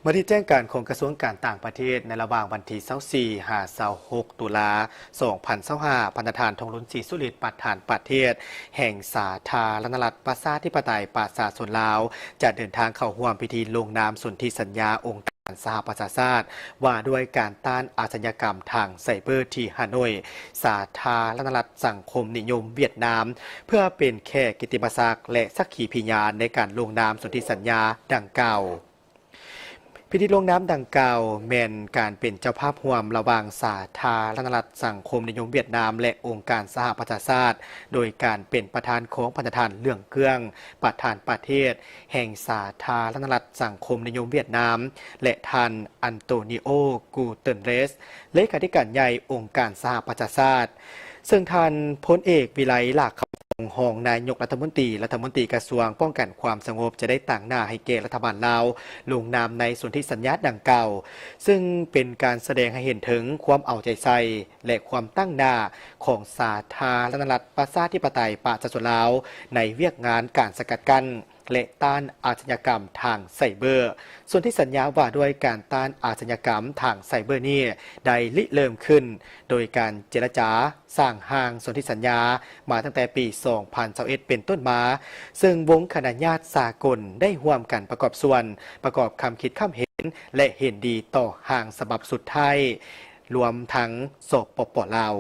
ມາທີ່ແຈ້ງການຂອງກະຊວງການຕ່າງປະເທດ ໃນລະຫວ່າງວັນທີຊາວສີ່ຫາຊາວຫົກຕຸລາ ສອງພັນຊາວຫ້າ ພັນນະທ່ານ ທອງລຸນ ສີສຸລິດ ປະທານປະເທດແຫ່ງສາທາລະນະລັດ ປະຊາທິປະໄຕ ປະຊາຊົນລາວ ຈະເດີນທາງເຂົ້າຮ່ວມພິທີລົງນາມສົນທິສັນຍາອົງການສະຫະປະຊາຊາດ ວ່າດ້ວຍການຕ້ານອາຊຍາກຳທາງໄຊເບີທີ່ຮາໂນ້ຍ ສາທາລະນະລັດສັງຄົມນິຍົມຫວຽດນາມ ເພື່ອເປັນແຂກກິດຕິມະສັກ ແລະ ສັກຂີພິຍານໃນການລົງນາມສົນທິສັນຍາດັ່ງກ່າວ. ພິທີລົງນາມດັ່ງກ່າວແມ່ນການເປັນເຈົ້າພາບຮ່ວມລະຫວ່າງສາທາລະນະລັດສັງຄົມນິຍົມຫວຽດນາມ ແລະ ອົງການສະຫະປະຊາຊາດ ໂດຍການເປັນປະທານຂອງພັນນະທ່ານ ເຫຼືອງ ເກື້ອງ ປະທານປະເທດແຫ່ງສາທາລະນະລັດສັງຄົມນິຍົມຫວຽດນາມ ແລະ ທ່ານ ອັນໂຕນີໂອ ກູເຕີນເຣສ ເລຂາທິການໃຫຍ່ອົງການສະຫະປະຊາຊາດ. ເຊິ່ງທ່ານພົນເອກ ວິໄລ ຫຼ້າຂາວວົງ ຮອງນາຍົກລັດຖະມົນຕີ ລັດຖະມົນຕີກະຊວງປ້ອງກັນຄວາມສະຫງົບ ຈະໄດ້ຕາງໜ້າໃຫ້ແກ່ລັດຖະບານລາວລົງນາມໃນສົນທິສັນຍາດັ່ງກ່າວ, ເຊິ່ງເປັນການສະແດງໃຫ້ເຫັນເຖິງຄວາມເອົາໃຈໃສ່ ແລະ ຄວາມຕາງໜ້າຂອງສາທາລະນະລັດປະຊາທິປະໄຕປະຊາຊົນລາວ ໃນວຽກງານການສະກັດກັ້ນ ແລະ ຕ້ານອາຊຍາກຳທາງໄຊເບີ. ສົນທິສັນຍາວ່າດ້ວຍການຕ້ານອາຊຍາກຳທາງໄຊເບີນີ້ ໄດ້ລິເລີ່ມຂຶ້ນ ໂດຍການເຈລະຈາສ້າງຮ່າງສົນທິສັນຍາມາຕັ້ງແຕ່ປີສອງພັນຊາວເອັດເປັນຕົ້ນມາ, ເຊິ່ງວົງຄະນະຍາດສາກົນໄດ້ຮ່ວມກັນປະກອບສ່ວນ, ປະກອບຄຳຄິດຄຳເຫັນ ແລະ ເຫັນດີຕໍ່ຮ່າງສະບັບສຸດທ້າຍ, ລວມທັງ ສປປ ລາວ.